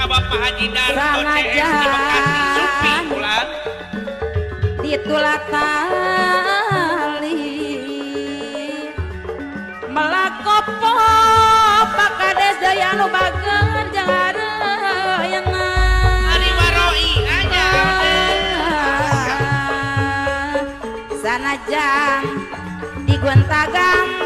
ka Bapak Haji Darto CS di Bekasi Supi ulang ditulak tali melakopo Pak Kades daya anu bager jangan ari waroi aja sanajan digonta-ganti.